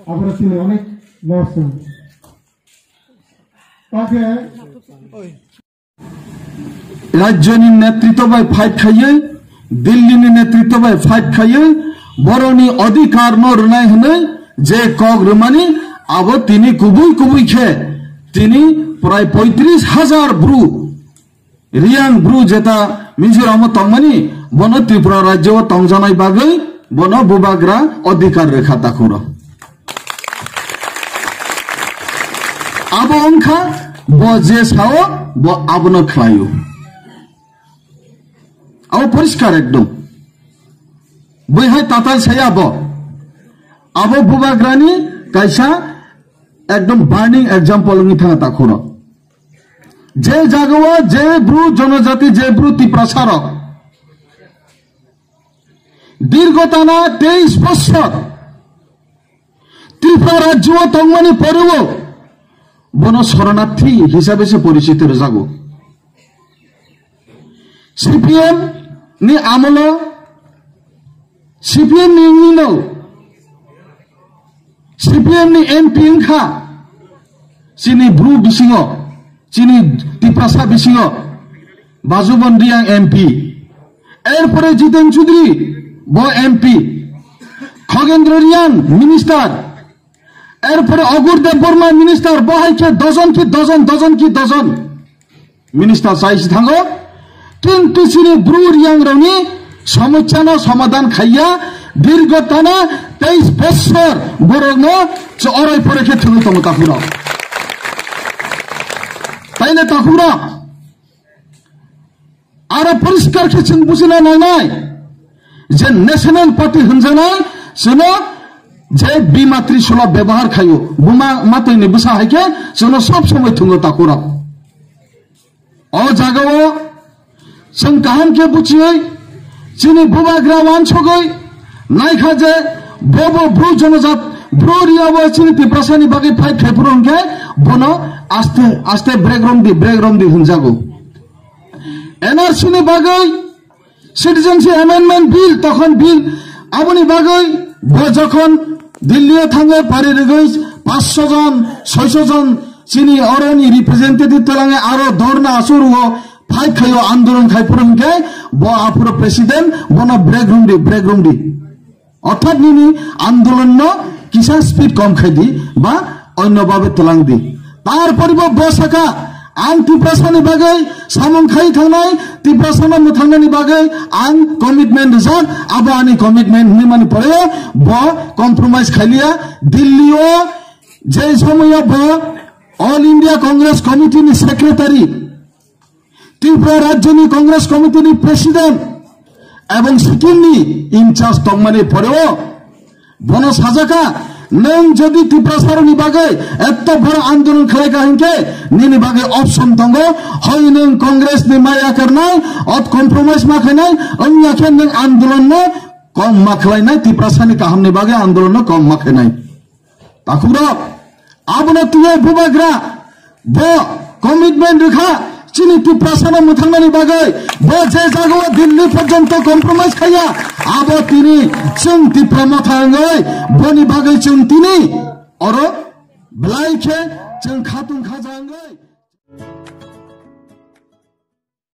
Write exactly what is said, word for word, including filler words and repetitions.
Aboro tini onek loss wngo. Tate rajyoni netritw bai fight khaiwi, Dillini netritw bai fight khaiwi, borokni adhikar no rwnai hwnwi je kok rwmani, abo tini kubui kubui khe tini prai poitris hajar bru Riyang bru jeta Mizoram o tongmani, bono Tripura rajyo o tongjanai bagwi bono bubagra adhikar rwkha takhuro. Abo wngkha bo je sao bo abono khlaio. Abo poriskar ekdom. Bwihai tatal saya bo. Abo bubagrani kaisa ekdom burning example wngwi thangkha takhuro. Je jagao je bru jonojati, je bru Tiprasa rok dirgho tana teis bochor Tripura rajyo o tongmani poreo bono soronarthi hisabe se porichito rwjago. C P M ni amolo, C P M ni wngino, C P M ni M P wngkha chini bru bisingo, chini Tiprasa bisingo Bajubon Riyang M P, erpore Jiten Chaudhary bo M P, Khogendra Riyang minister, erpore Agur Debbarma minister, bo hai khe dojon ki dojon, dojon ki dojon minister chai si thango. Kintu chini bru Riyang rokni somosya no somadhan khaiya, dirgho tana teis bochor borok no orai pore khe thwngwi tongo takhurok. Taile takhurok, aro poriskar khe chwng bujina nangnai je National Party hwnjanai chwngno je Bima Trishula bebohar khaio, buma matwini bwsa hai khe chwngno sob somoi thwngwi takhurok. O jagao chwng kaham khe buchiwi chini bubagra wansugwi naikha je bobo bru jonojat bru Riyabo chini Tiprasani bagwi fight khai phuru hwnkhe bono aste aste break romdi, break romdi hwnjago. N R C ni bagwi Citizenship Amendment Bill, tokhon bill, aboni bagwi bo jokhon Delhi o thangwi pari rwgwi paanch sho jon, soi sho jon chini oroni representative twlangwi aro dhorna aswk rwo, fight khaio, andolon khai phuru hwnkhe bo aphuru president, bono break romdi, break romdi. Orthat nini andolon no kisa speed kom khai di ba onno babe twlang di. Tarpore bo, bo saka, ang Tiprasani bagwi samung khai thangnai, Tiprasano mwthangnani bagwi ang commitment rijak, abo ani commitment hwnwi mani pore bo compromise khailiya. Delhi o je somoyo bo All India Congress Committee ni secretary, Tripura Rajyoni Congress Committee ni President ebong Sikkim ni in charge tongmani poreo bono sajaka, nwng jodi Tiprasarokni bagwi etto boro andolon khlaika hinkhe nini bagwi option tongo, hoi nwng Congress ni maya karnai, ot compromise ma khainai, wngya khe nwng andolon no kom ma khlainai, Tiprasani kahamni bagwi andolon no kom ma khainai. Takhurok, abono twiwi bubagra bo commitment rwkha chini Tiprasano mwthangnani bagwi, bo je jagao Delhi porjonto compromise khaiya, abo tini chwng Tipra motha wngwi boni bagwi chwng tini oro belai khe chwng khatung khaja wngwi.